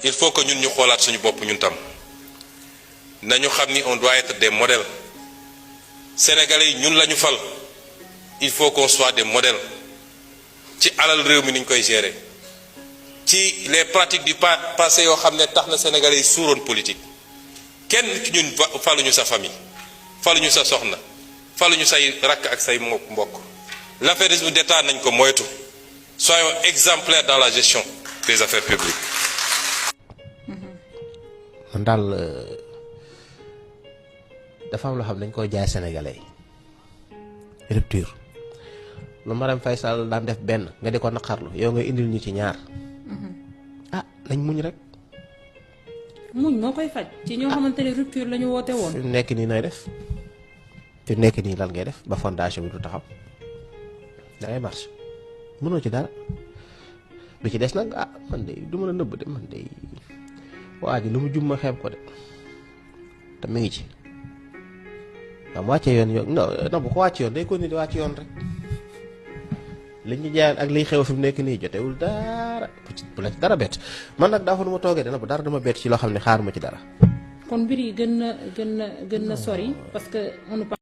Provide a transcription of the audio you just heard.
Il faut que ñun ñu xoolaat suñu bopp ñun tam nañu xam ni on doit être des modèles sénégalais yi ñun lañu fal il faut qu'on soit des modèles ci alal réew mi ni ñu koy gérer ci les pratiques du passé yoo xam ne tax na sénégalais yi suuroon politique kenn ci ñun faluñu sa famille faluñu sa soxna faluñu say rakk ak say mbokk l'affairisme d'État nañ ko moytu soyons exemplaires dans la gestion des affaires publiques. man daal dafa am loo xam dañ koy jaay sénégalais yi rupture lu Marème Faye Sall daan def benn nga di ko naqarlu yow nga indil ñu ci ñaar ah nañ muñ rek. muñ moo koy faj ci ñoo xamante ne rupture la ñu woote woon. fi mu nekk nii nooy def fi mu nekk nii lan ngay def ba fondation bi du taxaw da ngay marche mënoo ci dara bi ci des nag ah man de du mën a nëbb de man de waa ji lu mu jum ma xeeb ko de te mi ngi ci waaw mu wàccee yoon non bu ko wàcc yoon day ko ni di wàcc yoon rek li ñu jaayoon ak liy xew fi mu nekk nii jotewul dara bu la ci dara bett man nag daa fa nu ma toogee dana ba dara dama bett ci loo xam ne xaaruma ci dara. kon mbir yi gën na sori parce que